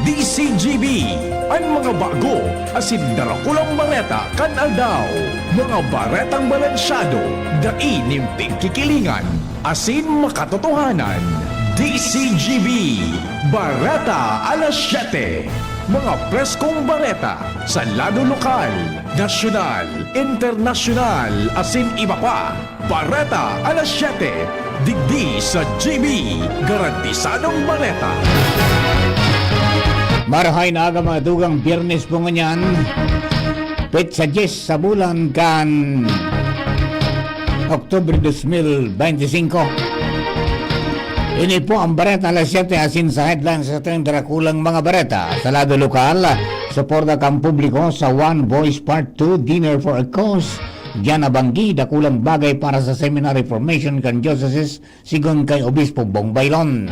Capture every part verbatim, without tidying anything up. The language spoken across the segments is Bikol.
D C G B, an mga bago asin darakulang bareta kan aldaw. Mga baretang balansyado, dai nin pigkikilingan asin makatotohanan. D C G B, Bareta Alas Siyete. Mga preskong bareta sa lado lokal, nasyonal, internasyonal asin iba pa. Bareta Alas Siyete, digdi sa G B, garantisadong bareta. Marahay na aga, mga tugang, Biyernes po ngunyan. Petsa dyes sa bulan kan Oktubre dos mil bente singko. Ini po ang Bareta Alas Siyete, asin sa headlines sa ating darakulang mga bareta. Sa lado lokal, suporta kan publiko sa One Voice Part Two Dinner for a Cause. Diyan nabanggi, dakulang bagay para sa seminary formation kan diocese, sigon kay Obispo Bong Bailon.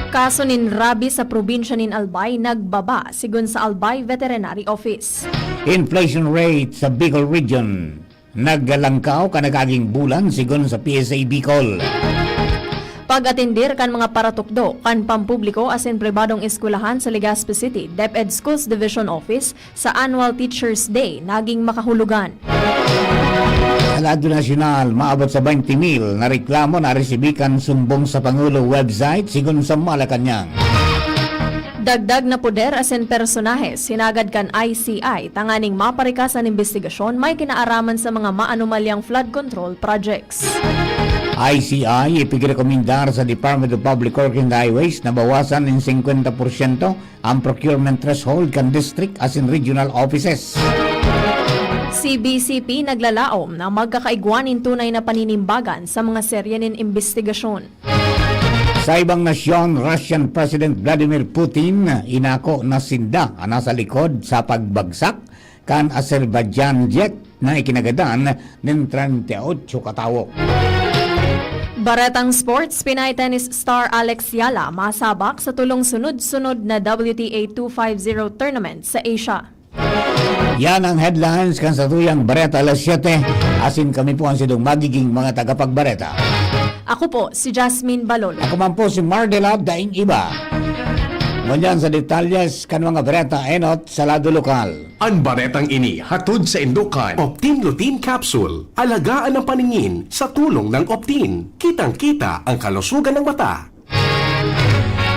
Kaso nin rabies sa probinsya nin Albay nagbaba, sigon sa Albay Veterinary Office. Inflation rate sa Bicol Region naglalangkaw kan nag-aging bulan, sigon sa P S A Bicol. Pag-atendir kan mga paratukdo kan pampubliko asin pribadong eskwelahan sa Legazpi City, DepEd Schools Division Office, sa Annual Teachers Day naging makahulugan. Sa lado nasyonal, maabot sa twenty mil na reklamo na resibi kan sumbong sa Pangulo website, sigon sa Malacañang. Dagdag na poder asin personahes hinagad kan I C I tanganing maparikas an imbestigasyon may kinaaraman sa mga maanomalyang flood control projects. I C I ipigrekomendar sa Department of Public Works and Highways na bawasan nin singkwenta porsyento ang procurement threshold kan district asin regional offices. C B C P naglalaom na magkakaigwa nin tunay na paninimbagan sa mga serye nin imbestigasyon. Sa ibang nasyon, Russian President Vladimir Putin inako na sinda an nasa likod sa pagbagsak kan Azerbaijan jet na ikinagadan nin treinta y ocho ka tawo. Baretang sports, Pinay tennis star Alex Yala masabak sa tulong sunod-sunod na W T A two five zero tournament sa Asia. Yan ang headlines kan satuyang Bareta Alas Siyete. Asin kami po ang sidong magiging mga tagapagbareta. Ako po si Jasmine Balolo. Ako man po si Mardelab Daing Iba. Ngunyan sa detalyes kan mga bareta enot sa lado lokal. An baretang ini hatod saindo kan Optin Lutein Capsule. Alagaan ang paningin sa tulong ng Optin. Kitang-kita ang kalusugan ng mata.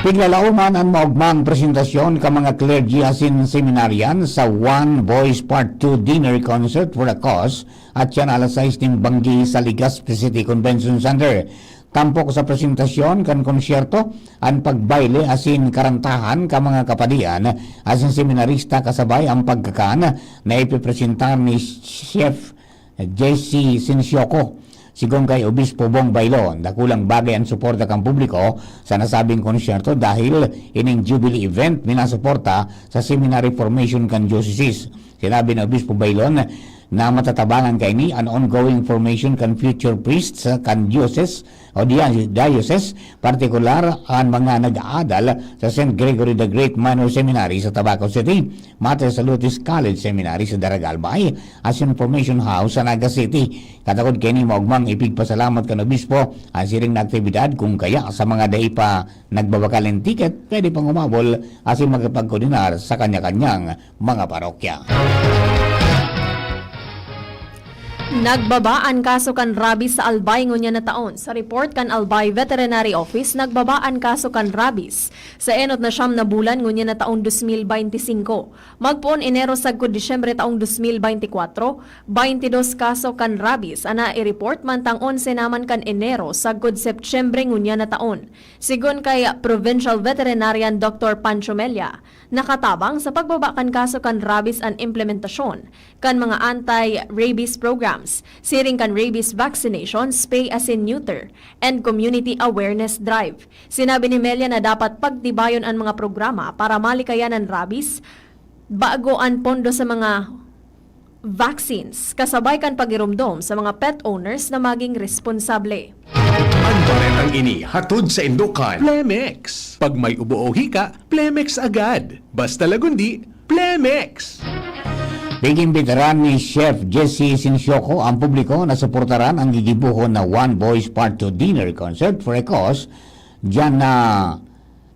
Piglalaoman an maogmang presentasyon kan mga clergy asin seminarian sa One Voice Part Two Dinner Concert for a Cause, at yan alas sais nin banggi sa Legazpi City Convention Center. Tampok sa presentasyon kan konsyerto, an pagbayle asin karantahan kan mga kapadian asin seminarista, kasabay an pagkakan na ipipresentar ni Chef Jesse Sinciocco. Sigon kay Obispo Bong Bailon, dakulang bagay an suporta kan publiko sa nasabing konsyerto dahil ining Jubilee event minasuporta sa seminary formation kan diocese. Sinabi ni Obispo Bailon na matatabangan kaini an ongoing formation kan future priests kan diocese o dia-, diocese, partikular an mga nag-aadal sa Saint Gregory the Great Minor Seminary sa Tabaco City, Mater Salutis College Seminary sa Daraga, Albay, asin Formation House sa Naga City. Katakod kaini, maogmang ipigpasalamat kan obispo an siring na aktibidad, kung kaya sa mga dai pa nagbabakal nin ticket, pwede pang humabol asin makipagkoordinar sa kanya-kanyang mga parokya. Nagbaba an kaso kan rabies sa Albay ngunyan na taon. Sa report kan Albay Veterinary Office, nagbaba an kaso kan rabies sa enot na siyam na bulan ngunyan na taon dos mil bente singko. Magpoon Enero sagkod Disyembre taong dos mil bente kwatro, baynte dos kaso kan rabies an nai-report, mantang onse naman kan Enero sagkod Setyembre ngunyan na taon. Sigon kay Provincial Veterinarian Doktor Pancho Mella, nakatabang sa pagbaba kan kaso kan rabies an implementasyon kan mga anti-rabies programs, siring kan rabies vaccination, spay asin neuter, and community awareness drive. Sinabi ni Mella na dapat pagtibayon an mga programa para malikayan an rabies, bago an pondo sa mga vaccines, kasabay kan pagiromdom sa mga pet owners na maging responsable. An baretang ini hatod saindo kan Plemex. Pag may ubo o hika, Plemex agad. Basta Lagundi, Plemex! Pag-imbitaran ni Chef Jesse Sinciocco ang publiko na suportaran ang gigibohon na One Voice Part Two Dinner Concert for a Cause diyan na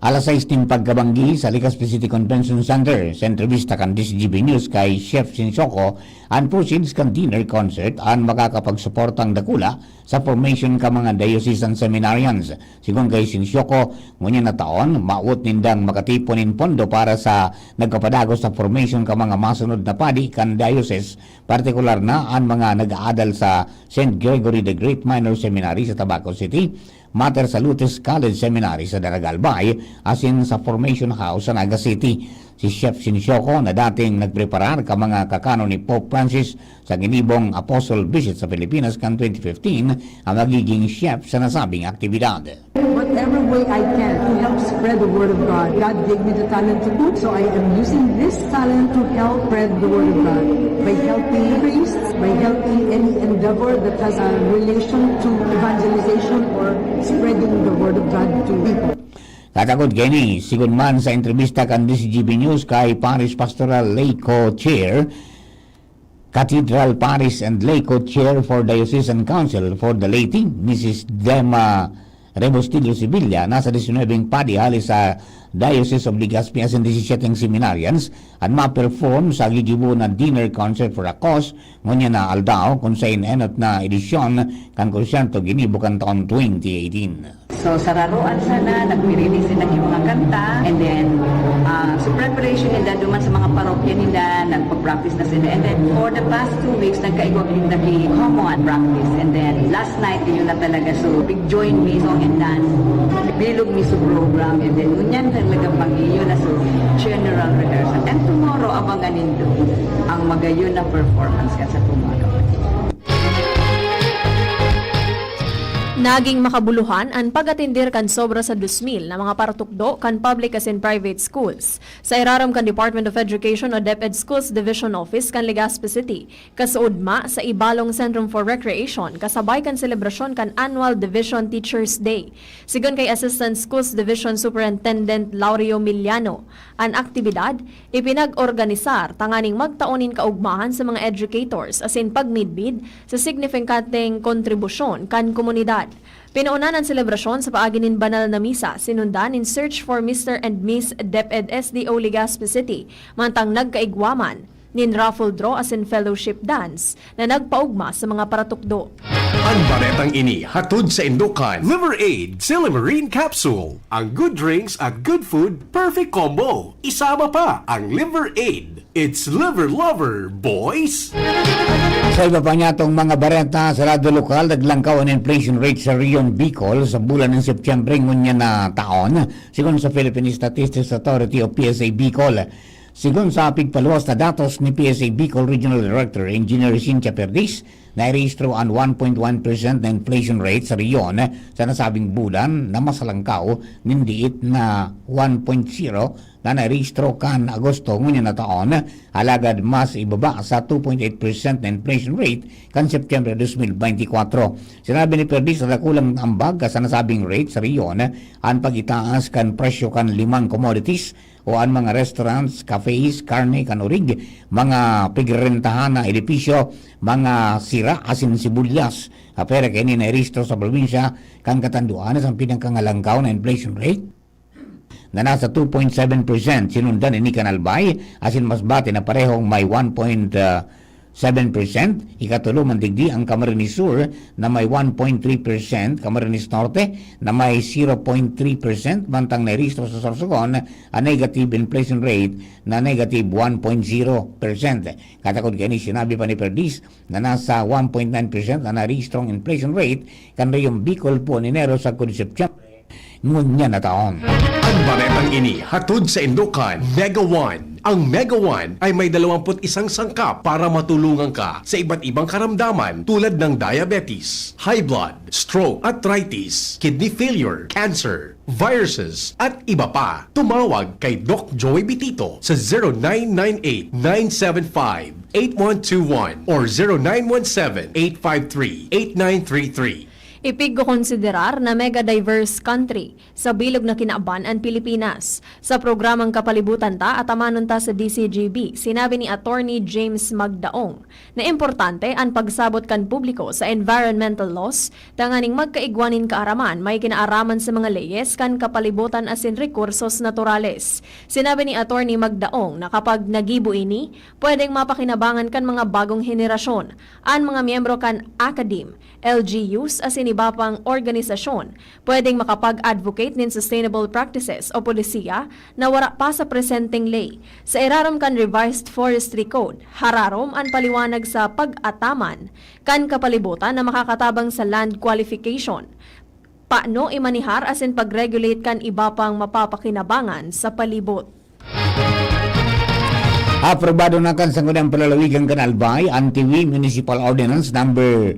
Alas sais nin pagkabanggi sa Legazpi City Convention Center. Sa entrevista kan D Z G B News kay Chef Sinchoko, an proceeds kan dinner concert an makakapagsuportang dakula sa formation kan mga diocesan seminarians. Sigon kay Sinchoko, ngunyan na taon, mawot nindang makatipon nin pondo para sa nagpapadagos sa formation kan mga masunod na padi kan diocese, partikular na an mga nag-aadal sa Saint Gregory the Great Minor Seminary sa Tabaco City, Mater Salutis College Seminary sa Daraga Albay, asin sa Formation House sa Naga City. Si Chef Sinchoko na dating nagpreparar kan mga kakanon ni Pope Francis sa ginibong Apostle Visit sa Pilipinas kan twenty fifteen, ang magiging chef sa nasabing aktibidad. Whatever way I can to help spread the word of God. God gave me the talent to cook, so I am using this talent to help spread the word of God by helping priests, by helping any endeavor that has a relation to evangelization or spreading the word of God to people. Katakod kaini, sigon man sa entrebista kan D Z G B News kay Parish Pastoral Lay Co-Chair, Cathedral Parish and Lay Co-Chair for Diocesan Council for the Laity, Missus Dema Rebustillo Sevilla, nasa disinubeng padi hali sa Diocese of Legazpi asin disisiete seminarians an ma-perform sa gigibo na dinner concert for a cause ngunyan na aldaw, kun sa enot na edisyon kan konsyerto ginibo kan taon twenty eighteen. So, sararoan sana, nagpirili sila yung mga kanta, and then, uh, so preparation nila duman sa mga parokya nila, nagpa-practice na sila. And then, for the past two weeks, nagkaigwa kami naging common practice. And then, last night, yun na talaga. So, big join me, song and dance. Bilog mi sa program. And then, ngunyan talaga pag-iyo na. So, general rehearsal. And tomorrow, abangan nindo ang magayon na performance ka sa tomorrow. Naging makabuluhan an pag-atindir kan sobra sa dos mil na mga paratukdo kan public asin private schools sa irarom kan Department of Education o DepEd Schools Division Office kan Legazpi City, kasuodma sa Ibalong Centrum for Recreation kasabay kan selebrasyon kan Annual Division Teachers Day. Sigon kay Assistant Schools Division Superintendent Laureo Miliano, an aktibidad ipinag-organisar tanganing magtao nin kaugmahan sa mga educators asin pagmidbid sa signifikanteng kontribusyon kan komunidad. Pinaunan an selebrasyon sa paagi nin banal na misa, sinundan nin Search for Mister and Miss DepEd S D O Legazpi City, mantang nagkaigwa man nin raffle draw asin fellowship dance na nagpaugma sa mga paratukdo. An baretang ini hatod sa indokan Liver Aid Silimarine Capsule. Ang good drinks at good food, perfect combo. Isama pa ang Liver Aid. It's Liver Lover, boys! Sa iba pa niyatong mga bareta, sa lado lokal, naglangkaw an inflation rate sa Rion Bicol sa bulan ng Setyembre ngunyan na taon, sigon sa Philippine Statistics Authority o P S A Bicol. Sigon sa pigpaluwas na datos ni P S A Bicol Regional Director Engineer Cynthia Perdiz, nairehistro an one point one percent na inflation rate sa rehiyon sa nasabing bulan na mas halangkaw nin diit na one point zero na nairehistro kan Agosto ngunyan na taon, alagad mas ibaba sa two point eight percent na inflation rate kan September dos mil beintikwatro. Sinabi ni Perdiz na dakulang ambag sa nasabing rate sa rehiyon an pag-itaas kan presyo kan limang commodities o an mga restaurants, cafes, karne kan orig, mga pigrerentahan na edipisyo, mga sira asin sibulyas. Apwera kaini nairehistro sa probinsya kan Catanduanes an pinakangalangkaw na inflation rate na nasa two point seven percent. Sinundan ini kan Albay asin Masbate na parehong may one point seven percent, ikatulo man digdi ang Camarines Sur na may one point three percent, Camarines Norte na may zero point three percent, mantang nairehistro sa Sorsogon ang negative inflation rate na negative one point zero percent. Katakod kaini, sinabi pa ni Perdiz na nasa one point nine percent ang narehistrong inflation rate kan rehiyong Bicol poon Enero sagkod Setyembre ngunyan na taon. An baretang ini hatod sa indokan Mega One. Ang Mega One ay may dalawampu't isang sangkap para matulungan ka sa iba't ibang karamdaman tulad ng diabetes, high blood, stroke, arthritis, kidney failure, cancer, viruses, at iba pa. Tumawag kay Doc Joey Bitito sa zero nine nine eight, nine seven five, eight one two one or zero nine one seven, eight five three, eight nine three three. Ipigkokonsiderar na mega-diverse country sa bilog na kinaban an Pilipinas. Sa programang Kapalibutan Ta, atamanon ta sa D C G B, sinabi ni Attorney James Magdaong na importante an pagsabot kan publiko sa environmental laws tanganing magkaigwa nin kaaraman may kinaaraman sa mga leyes kan kapalibutan asin rekursos naturales. Sinabi ni Attorney Magdaong na kapag nagibo ini, pwedeng mapakinabangan kan mga bagong henerasyon. An mga miyembro kan academe, L G Us asin iba pang organisasyon pwedeng makapag-advocate nin sustainable practices o polisiya na wara pa sa presenteng ley. Sa irarom kan Revised Forestry Code, hararom an paliwanag sa pag-ataman kan kapalibutan na makakatabang sa land qualification, paano imanihar asin pag-regulate kan iba pang mapapakinabangan sa palibot. Aprobado na kan Sangguniang Palalawigan kan Albay an Tiwi Municipal Ordinance Number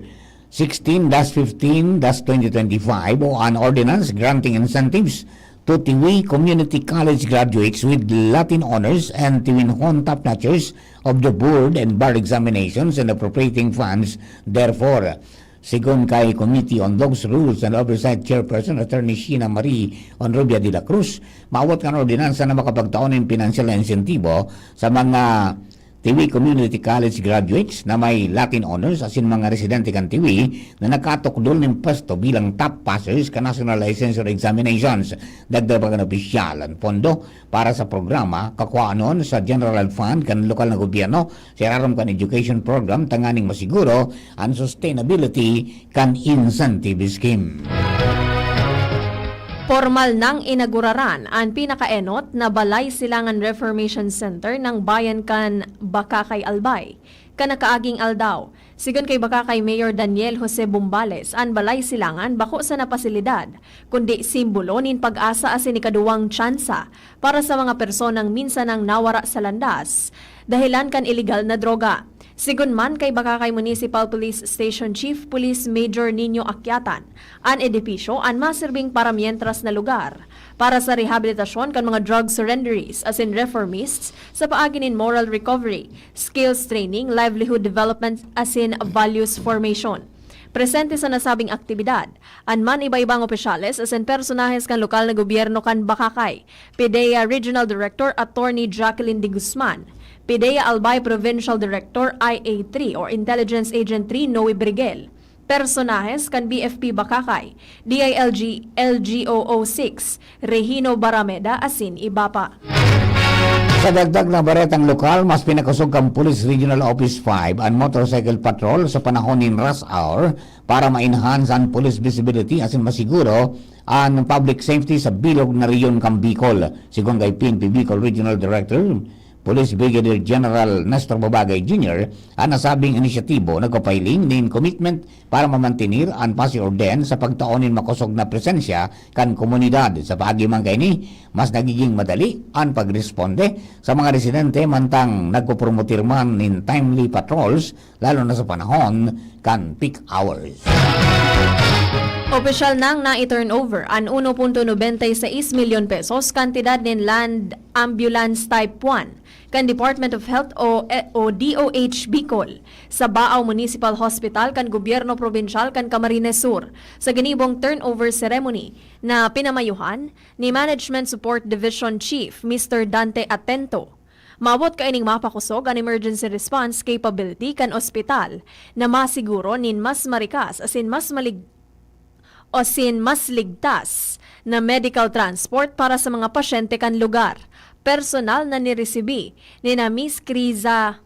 sixteen dash fifteen dash twenty twenty-five o an Ordinance Granting Incentives to Tiwi Community College Graduates with Latin Honors and Tiwinhon Top Notchers of the Board and Bar Examinations and Appropriating Funds therefore. Sigon kay Committee on Laws, Rules and Oversight Chairperson Attorney Sheena Marie Honrubia de la Cruz, maawat kan ordinansa na makapagtao nin pinansyal na insentibo sa mga Tiwi Community College graduates na may Latin Honors asin mga residente kan Tiwi na nakatukdol nin pwesto bilang top passers kan National Licensure Examinations. Dagdag pa kan opisyal, an pondo para sa programa kakuanon sa General Fund kan lokal na gobyerno sa irarom kan education program tanganing masiguro an sustainability kan incentive scheme. Pormal nang inaguraran an pinakaenot na Balay Silangan Reformation Center ng Bayan kan Bacacay, Albay, kan nakaaging aldaw. Sigon kay Bacacay Mayor Daniel Jose Bumbales, an Balay Silangan bako sana pasilidad, kundi simbolo nin pag-asa asin ikaduwang tsansa para sa mga personang minsan nang nawara sa landas dahelan kan iligal na droga. Sigon man kay Bacacay Municipal Police Station Chief Police Major Nino Akyatan, an edipisyo an masirbing paramientras na lugar para sa rehabilitasyon kan mga drug surrenderies asin reformists sa paagi nin moral recovery, skills training, livelihood development asin values formation. Presente sa nasabing aktibidad an man iba-ibang opisyales asin personahes kan lokal na gobyerno kan Bacacay, PDEA Regional Director Attorney Jacqueline de Guzman, PDEA Albay Provincial Director I A three or Intelligence Agent three Noe Briguel, personahes kan B F P Bacacay, D I L G L G O O six, Regino Barameda asin iba pa. Sa dagdag na baretang lokal, mas pinakosog kan Police Regional Office five an motorcycle patrol sa panahon nin rush hour para ma-enhance an police visibility asin masiguro an public safety sa bilog na rehiyon kan Bicol. Sigon kay P N P Bicol Regional Director Police Brigadier General Nestor Babagay Junior, an nasabing inisyatibo nagpapahiling nin commitment para mamantenir an pasi-orden sa pagtao nin makosog na presensya kan komunidad. Sa paagi man kaini, mas nagiging madali an pagresponde sa mga residente mantang nagpopromotir man nin timely patrols, lalo na sa panahon kan peak hours. Opisyal nang nai-turnover an uno punto nobenta y seis milyon pesos kantidad nin Land Ambulance Type one kan Department of Health o, o D O H Bicol sa Baao Municipal Hospital kan Gobyerno Probinsyal kan Camarines Sur sa ginibong turnover ceremony na pinamayuhan ni Management Support Division Chief Mister Dante Atento. Maabot kaining mapakosog an emergency response capability kan ospital na masiguro nin mas marikas asin mas malig-, asin mas ligtas na medical transport para sa mga pasyente kan lugar. Personal na niresibi ni na Miss Criza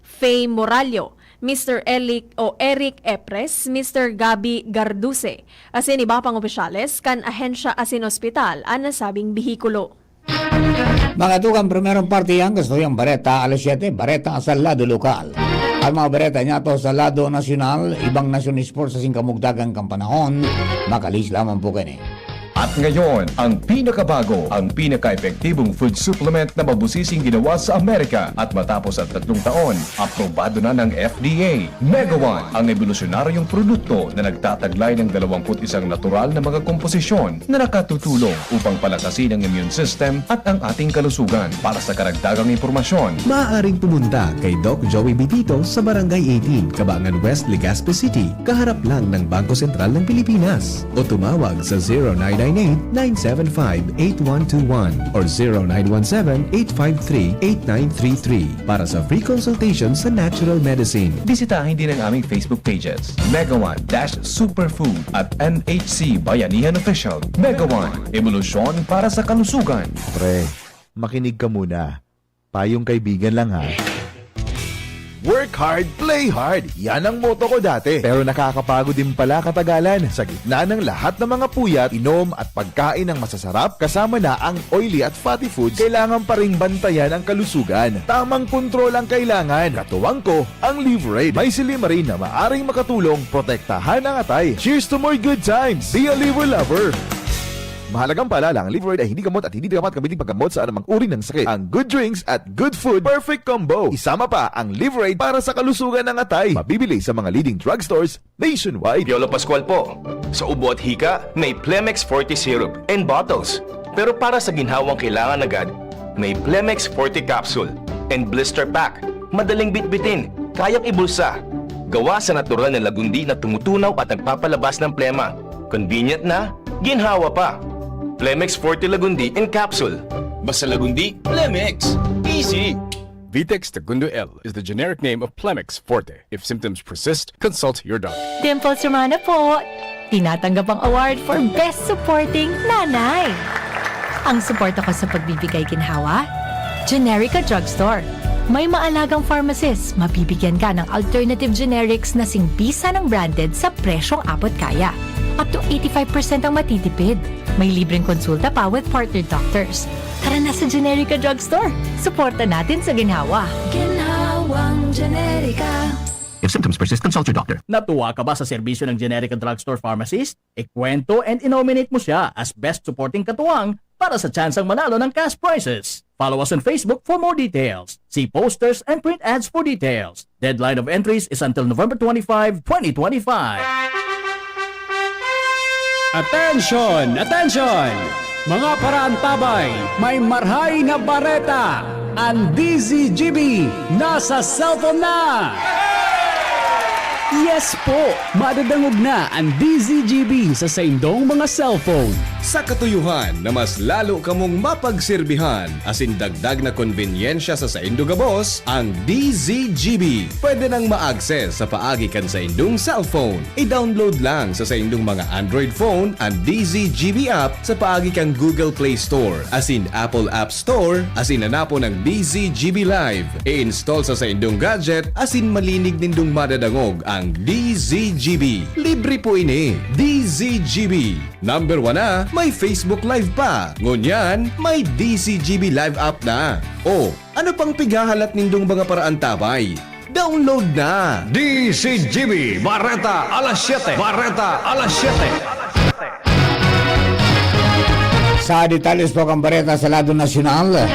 Faye Morallo, Mister Elic o Eric Epres, Mister Gabby Garduse, asin iba pang opisyales kan ahensya asin ospital an nasabing behikulo. Mga tugang, primerong parte yan, kastoyang bareta, alas siyete, bareta sa lado lokal. Ang mga bareta niya to sa lado nasyonal, ibang nasyon sports sa singkamugdagan kan panahon, makalis lamang po kini. At ngayon, ang pinakabago, ang pinaka-epektibong food supplement na mabusising ginawa sa Amerika at matapos ang tatlong taon, aprobado na ng F D A. Mega One, ang ebolusyonaryong produkto na nagtataglay ng dalawampu't isang natural na mga komposisyon na nakatutulong upang palakasin ang immune system at ang ating kalusugan. Para sa karagdagang impormasyon, maaaring pumunta kay Doc Joey Bitito sa Barangay eighteen, Cabangan West, Legazpi City, kaharap lang ng Bangko Sentral ng Pilipinas. O tumawag sa zero nine nine eight, nine seven five, eight one two one or zero nine one seven, eight five three, eight nine three three para sa free consultation sa natural medicine. Bisitahin din ang aming Facebook pages, Mega One dash Superfood at M H C Bayanihan Official. Mega One, ebolusyon para sa kalusugan. Pre, makinig ka muna. Payong kaibigan lang, ha. Work hard, play hard. Yan ang motto ko dati. Pero nakakapagod din pala katagalan. Sa gitna ng lahat ng mga puyat, inom at pagkain ng masasarap, kasama na ang oily at fatty foods, kailangan pa ring bantayan ang kalusugan. Tamang kontrol ang kailangan. Katuwang ko, ang Liverade. May silymarin na maaring makatulong protektahan ang atay. Cheers to more good times! Be a Liver Lover! Mahalagang paalala, ang Liverade ay hindi gamot at hindi dapat gamitin paggamot sa anumang uri ng sakit. Ang good drinks at good food, perfect combo. Isama pa ang Liverade para sa kalusugan ng atay. Mabibili sa mga leading drugstores nationwide. Piolo Pascual po. Sa ubo at hika, may Plemex Forte Syrup and bottles. Pero para sa ginhawang kailangan agad, may Plemex Forte Capsule and Blister Pack. Madaling bitbitin, kayang ibulsa. Gawa sa natural na lagundi na tumutunaw at nagpapalabas ng plema. Convenient na, ginhawa pa. Plemex Forte Lagundi in Capsule. Basta Lagundi, Plemex. Easy! Vitex Tagundo L is the generic name of Plemex Forte. If symptoms persist, consult your doctor. Dimples Romana po! Tinatanggap ang award for Best Supporting Nanay. Ang suporta ko sa pagbibigay ginhawa, Generica Drugstore. May maalagang pharmacist, mabibigyan ka ng alternative generics na singbisa ng branded sa presyong abot kaya. Up to eighty-five percent ang matitipid. May libreng konsulta pa with partner doctors. Tara na sa Generica Drugstore. Suporta natin sa ginhawa. Ginhawang Generica. If symptoms persist, consult your doctor. Natuwa ka ba sa serbisyo ng Generica Drugstore Pharmacist? Ikwento and i-nominate mo siya as Best Supporting Katuwang para sa tsansang manalo ng cash prizes. Follow us on Facebook for more details. See posters and print ads for details. Deadline of entries is until November twenty-five, twenty twenty-five. Attention! Attention! Mga paraantabay, may marhay na bareta! Ang D Z G B nasa cellphone na! Yes po! Madadangog na ang D Z G B sa saindong mga cellphone. Sa katuyuhan na mas lalo kamong mapagserbihan asin dagdag na konbenyensya sa saindo gabos, ang D Z G B pwede nang ma-access sa paagi kan saindong cellphone. I-download lang sa saindong mga Android phone ang D Z G B app sa paagi kan Google Play Store asin Apple App Store, asin hanapon ang D Z G B Live. I-install sa saindong gadget asin malinig nindong madadangog ang D Z G B. Libre po ini. D Z G B. Number one na, may Facebook Live pa. Ngunyan, may D Z G B Live app na. O, ano pang pighahalat nindong mga paraantabay? Download na! D Z G B, Bareta alas siyete. Bareta alas siyete. Sa detalles po kan bareta sa lado nasyonal,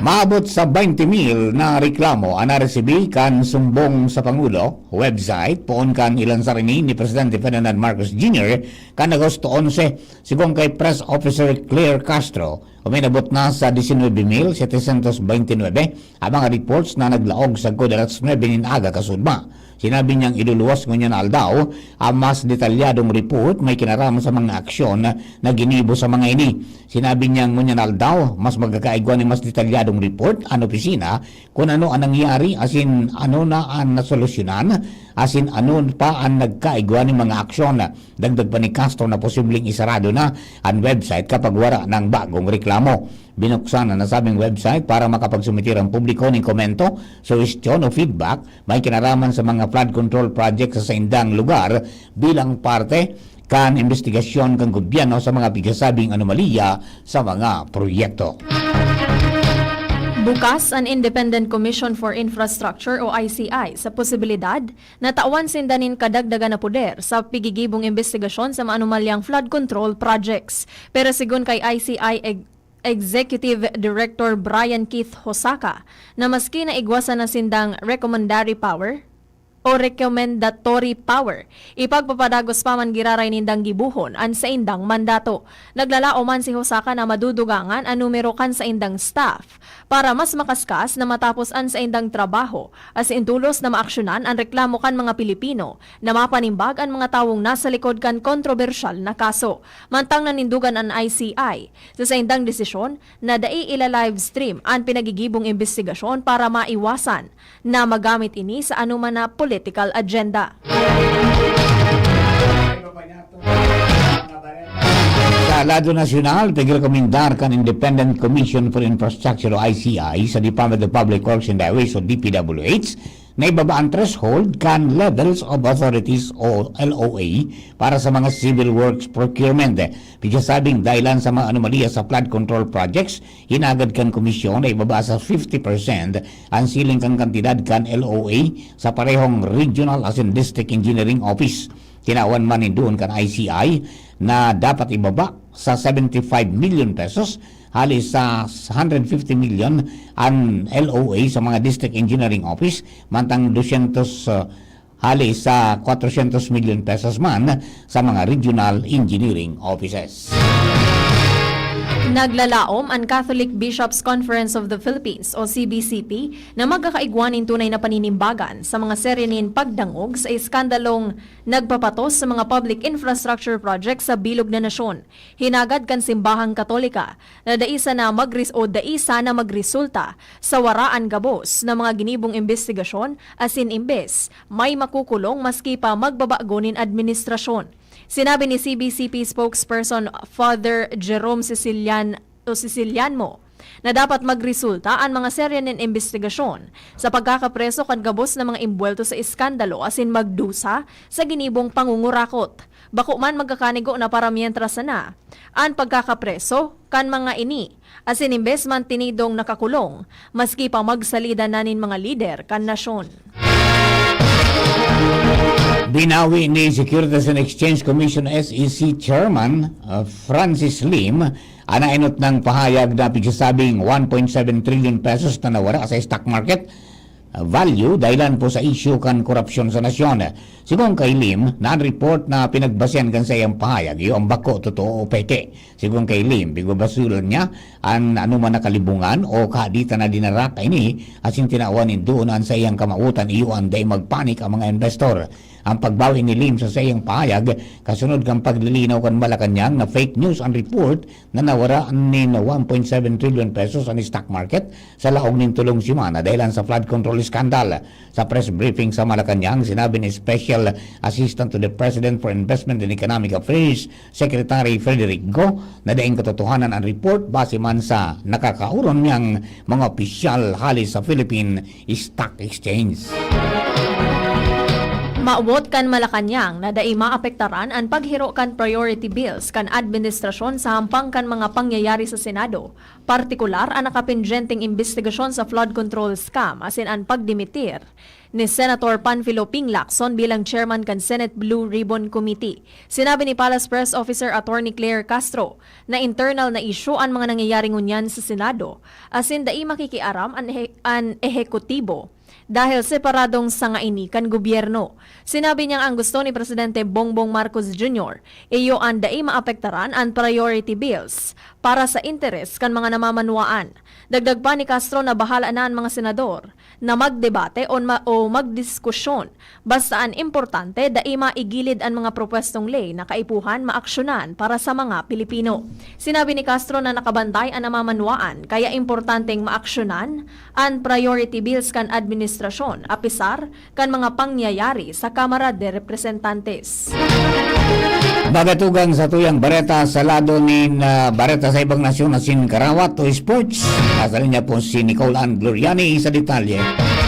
maabot sa twenty mil na reklamo an naresibi kan sumbong sa Pangulo website poon kan ilansar ini ni Presidente Ferdinand Marcos Junior kan Agosto onse. Sigon kay Press Officer Claire Castro, uminabot na sa diecinuebe mil setecientos veintinuebe ang mga reports na naglaog sagkod alas nuebe nin aga kasudma. Sinabi niyang iluluwas ngunyan na aldaw ang mas detalyadong report may kinaraman sa mga aksyon na ginibo sa mga ini. Sinabi niyang ngunyan na aldaw, mas magkakaigwa nin mas detalyadong report an opisina kun ano an nangyari asin ano na an nasolusyonan asin ano pa an nagkaigwa nin mga aksyon. Dagdag pa ni Castro na posibleng isarado na an website kapag wara nang bagong reklamo. Binuksan an nasabing website para makapagsumitir ang publiko nin komento, suhestyon o feedback may kinaraman sa mga flood control project sa saindang lugar bilang parte kan imbestigasyon kan gobyerno sa mga pigsasabing anomalya sa mga proyekto. Bukas an Independent Commission for Infrastructure o I C I sa posibilidad na tawan sinda nin kadagdagan na poder sa pigigibong imbestigasyon sa maanumalyang flood control projects. Pero segun kay I C I Ex- Executive Director Brian Keith Hosaka, na maski naigwasan na sindang recommendary power o recommendatory power, ipagpapadagos pa man giraray nindang gibohon an saindang mandato. Naglalaom man si Hosaka na madudugangan an numero kan saindang staff para mas makaskas na matapos an saindang trabaho, asin tolos na maaksyonan an reklamo kan mga Pilipino na mapanimbag an mga tawong nasa likod kan kontrobersyal na kaso. Mantang nanindogan an I C I sa saindang desisyon na dai ila-livestream an pinagigibong imbestigasyon para maiwasan na magamit ini sa anoman na political agenda. Sa lado nasyonal, pigrekomendar kan Independent Commission for Infrastructure o I C I sa Department of Public Works and Highways o D P W H na ibaba ang threshold kan Levels of Authorities o L O A para sa mga civil works procurement. Pigsasabing dahilan sa mga anomalya sa flood control projects, hinagad kan komisyon na ibaba sa fifty percent ang siling kan kantidad kan L O A sa parehong regional asin district engineering office. Tinawan man nin duon kan I C I na dapat ibaba sa seventy-five million pesos hali sa hundred fifty million an L O A sa mga district engineering office, mantang dosyentos, ah, hali sa kwatrosyentos milyon pesos man sa mga regional engineering offices. Naglalaom an Catholic Bishops' Conference of the Philippines o C B C P na magkakaigwa nin tunay na paninimbagan sa mga serye nin pagdangog sa eskandalong nagpapatos sa mga public infrastructure projects sa bilog na nasyon. Hinagad kan Simbahang Katolika na dai sana magres-, o dai sana magresulta sa waraan gabos na mga ginibong imbestigasyon, asin imbes, may makukulong maski pa magbabago nin administrasyon. Sinabi ni C B C P spokesperson Father Jerome Sicilian o Sicilianmo na dapat magresulta an mga serye nin imbestigasyon sa pagkakapreso kan gabos na mga imbuwelto sa eskandalo asin magdusa sa ginibong pangungurakot. Bako man magkakanigo na para mientras sana an pagkakapreso kan mga ini, asin imbes man tinidong nakakulong, maski pa magsalida na nin mga lider kan nasyon. Binawi ni Securities and Exchange Commission, S E C, Chairman, uh, Francis Lim, an naenot nang pahayag na pigsasabing one point seven trillion pesos na nawara sa stock market value dahilan po sa isyu kan korupsyon sa nasyon. Sigon kay Lim, na an report na pinagbasehan kan saiyang pahayag iyo an bako, totoo o peke. Sigon kay Lim, pigbabasulan niya an anoman na kalibongan o kahaditan na dinara kaini, asin tinawan nin duon an saiyang kamawotan iyo an dai magpanik ang mga investor. Ang pagbawi ni Lim sa saiyang pahayag kasunod kan paglilinaw kan Malacañang na fake news an report na nawara nin one point seven trillion pesos an stock market sa laog nin tolong semana dahilan sa flood control scandal. Sa press briefing sa Malacañang, sinabi ni Special Assistant to the President for Investment and Economic Affairs, Secretary Frederick Go, na daing katotohanan an report base man sa nakakaoron niyang mga opisyal hali sa Philippine Stock Exchange. Mawot kan Malacañang na dai maapektaran an paghiro kan priority bills kan administrasyon sa hampang kan mga pangyayari sa Senado, partikular an nakapendyenteng imbestigasyon sa flood control scam asin an pagdimitir ni Senator Panfilo Ping Lacson bilang chairman kan Senate Blue Ribbon Committee. Sinabi ni Palace Press Officer Attorney Claire Castro na internal na isyu an mga nangyayari ngunyan sa Senado, asin dai makikiaram an ehe-, an ehekutibo dahil separadong sanga ini kan gobyerno. Sinabi niyang ang gusto ni Presidente Bongbong Marcos Junior iyo an dai maapektaran an priority bills para sa interes kan mga namamanwaan. Dagdag pa ni Castro na bahala na an mga senador na magdebate o, ma- o magdiskusyon, basta an importante dai maigilid an mga propwestong ley na kaipuhan maaksyonan para sa mga Pilipino. Sinabi ni Castro na nakabantay an namamanwaan, kaya importanteng maaksyonan an priority bills kan administrasyon, apisar kan mga pangyayari sa Kamara de Representantes. Magatugang sa tuyang bareta sa lado nin, ah, bareta sa ibang nasyon asin karawat o sports. Nasa linya po si Nicole Ann Gloriani sa detalye.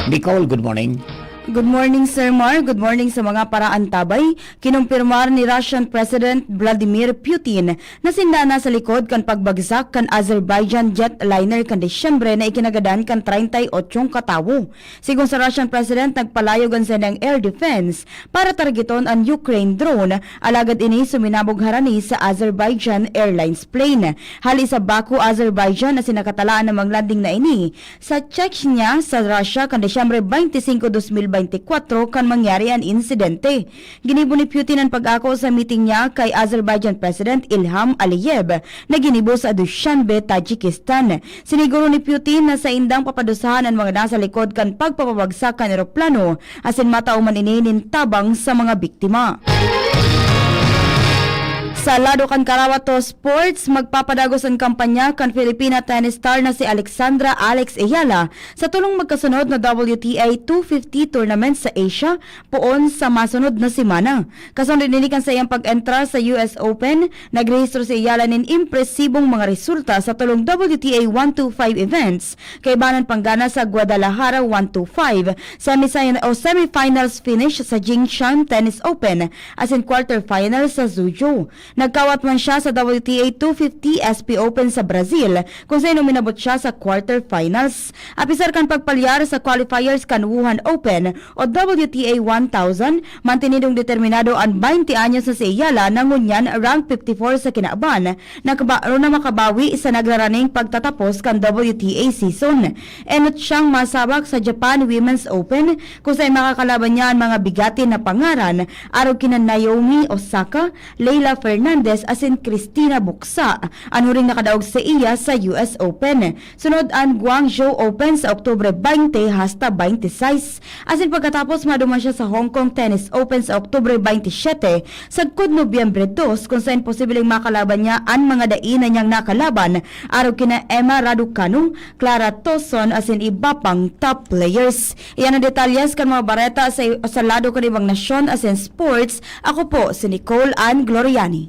Nicole, good morning. Good morning, Sir Mar. Good morning sa mga paraantabay. Kinumpirmar ni Russian President Vladimir Putin na sinda na sa likod kan pagbagsak kan Azerbaijan jetliner kan Disyembre na ikinagadan kan treinta y ocho katawo. Sigon sa Russian President, nagpalayog an saindang air defense para targeton an Ukraine drone, alagad ini suminabog harani sa Azerbaijan Airlines plane. Hali sa Baku, Azerbaijan, asin nakatalaan na mag-landing na ini sa Chechnya, sa Russia, kan Disyembre twenty-five, twenty twenty-four, kan mangyari an insidente. Ginibo ni Putin an pag-ako sa meeting niya kay Azerbaijan President Ilham Aliyev, na ginibo sa Dushanbe, Tajikistan. Siniguro ni Putin na saindang papadusahan an mga nasa likod kan pagpapabagsak kan eroplano, asin matao man ini nin tabang sa mga biktima. Sa lado kan Karawato Sports, magpapadagos an kampanya kan Filipina tennis star na si Alexandra Alex Eala sa tolong magkasunod na W T A two fifty tournament sa Asia, poon sa masunod na semana. Kasunod nini kan saiyang pag-entra sa U S Open, nagrehistro si Eala nin impresibong mga resulta sa tolong W T A one two five events, kaibanan panggana sa Guadalajara one two five, semi-, o semifinals finish sa Jingshan Tennis Open, asin quarterfinals sa Suzhou. Nagkawat man siya sa W T A two fifty S P Open sa Brazil, kung saen uminabot siya sa quarterfinals. Apisar kan pagpalyar sa qualifiers kan Wuhan Open o W T A one thousand, mantinidong determinado an baynte anyos na si Eala na ngunyan rank fifty-four sa kinaban, na kaba-, na makabawi sa nagraraning pagtatapos kan W T A season. Enot siyang masabak sa Japan Women's Open, kung saen makakalaban niya an mga bigatin na pangaran, arog kina Naomi Osaka, Leylah Fernandez asin Cristina Bucsa, an huring nakadaog saiya sa U S Open. Sunod an Guangzhou Open sa Oktubre twenty hasta twenty-sais. Asin pagkatapos, maduman siya sa Hong Kong Tennis Open sa Oktubre twenty-seven, sagkod Nobyembre dos, kung saen posibleng makalaban niya an mga dai na niyang nakalaban, arog kina Emma Raducanu, Clara Tozon asin iba pang top players. Iyan an detalyes kan mga bareta sa, sa lado kan ibang nasyon asin sports. Ako po si Nicole Ann Gloriani.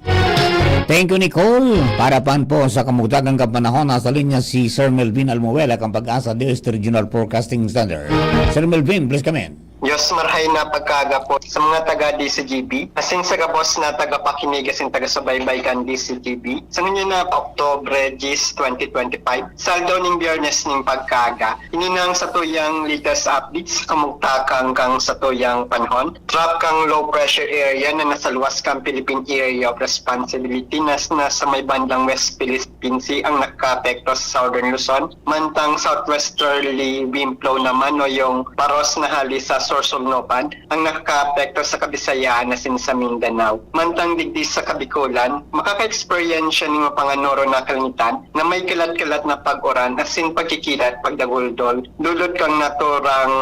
Thank you, Nicole. Para pan po sa kamugtagang kapanahon, nasa linya si Sir Melvin Almuela kan Pag-asa D S T Regional Forecasting Center. Sir Melvin, please come in. Diyos marhay na pagkaaga po sa mga taga D C G B, asin sa gabos na tagapakinig asin tagasubaybay kan D C G B. Sa ngunyan na Oktubre diyes, twenty twenty-five, sa aldaw ning Biyernes ning pagkaaga, ini na ang satuyang latest updates sa kamugtakan kan satuyang panahon. Tropical low pressure area na nasa luwas kan Philippine Area of Responsibility na nasa may bandang West Philippine Sea ang nakakaapekto sa Southern Luzon, mantang southwesterly wind flow naman o yung paros na hali sa Sorsogon-Nopan ang nakakaapekto sa Kabisayaan asin sa Mindanao. Mantang digdi sa Kabikulan, makaka-eksperyensya nin mapanganoro na kalangitan na may kalat-kalat na pag-uran asin pagkikilat, pagdaguldol, dulot kan naturang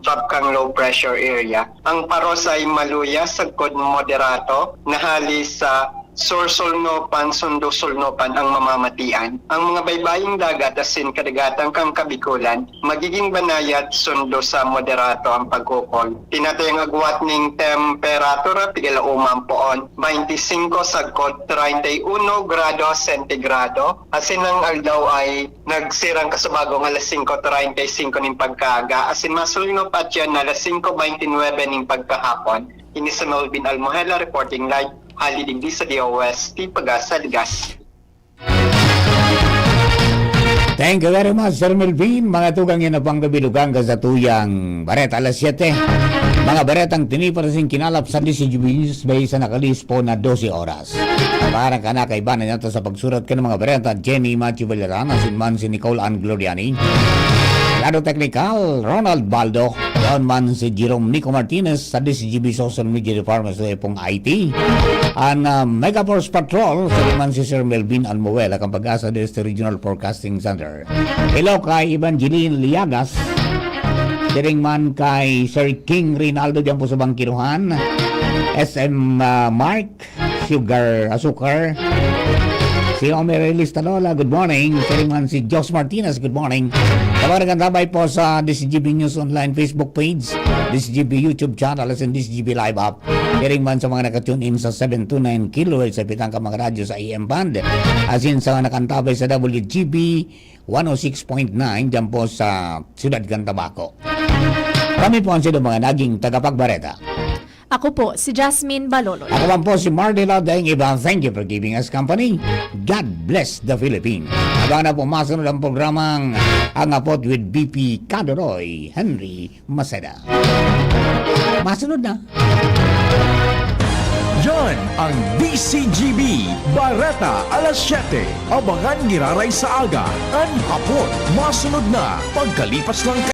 tropical low pressure area. Ang paros ay maluya sagkod moderato na hali sa Sorsogon-Nopan, Sorsogon-Nopan ang mamamatian. Ang mga baybaying dagat asin kadagatan kan Kabikulan, magiging banayad sundo sa moderato ang pagkukol. Tinatayang agwat ning temperatura, pigalaoman poon, twenty-five sagkod treinta y uno grado sentigrado. Asin ang aldaw ay nagsirang kasubagong alas singko treinta y cinco ning pagkaaga, asin masulnop at yan alas singko veintinuebe ning pagkahapon. Ini si Melvin Almohela reporting live, hali digdi sa D O S T Pag-asa, Legazpi. Thank you very much, Sir Melvin. Mga tugang, yan na pang kabilugan ka sa tuyang bareta alas siyete. Mga baretang tinipa na sing kinalap sa D C G B News Bay sa nakalis po na dose oras. Para ka na kaibanan nato sa pagsurat ka ng mga bareta, Jenny Machi Valeranas, man si Nicole Ann Gloriani. Lado teknikal, Ronald Baldo. Doon man si Jerome Nico Martinez sa D C G B Social Media Department sa Epong I T. An, ah, Mega Force Patrol, sa man si Sir Melvin Almuela, kan Pag-asa District Regional Forecasting Center. Hello kay Evangeline Liagas. Siring man kay Sir King Rinaldo diyan po sa Bangkiruhan. S M, ah, Mark, Sugar, Asukar. Si Omer Ellis Talola, good morning. Siring man si Josh Martinez, good morning. Tawagan tabay po sa D C G B News Online Facebook page, D C G B YouTube channel, as in D C G B Live app. Siring man sa mga naka-tune in sa seven two nine kilohertz sa pitang ka mga radyo sa A M band. As in sa mga nakantabay sa W G B one oh six point nine dyan po sa Siyudad kan Tabaco. Kami po ang sinong mga naging tagapagbareta. Ako po, si Jasmine Baloloy. Ako man po si Marty Lodeng Iba. Thank you for giving us company. God bless the Philippines. Abangan na po masunod ang programang Ang Apot with B P Kadoroy, Henry Maceda. Masunod na. Yan ang D C G B, Bareta alas siyete. Abangan giraray sa aga. An Hapon, masunod na. Pagkalipas ng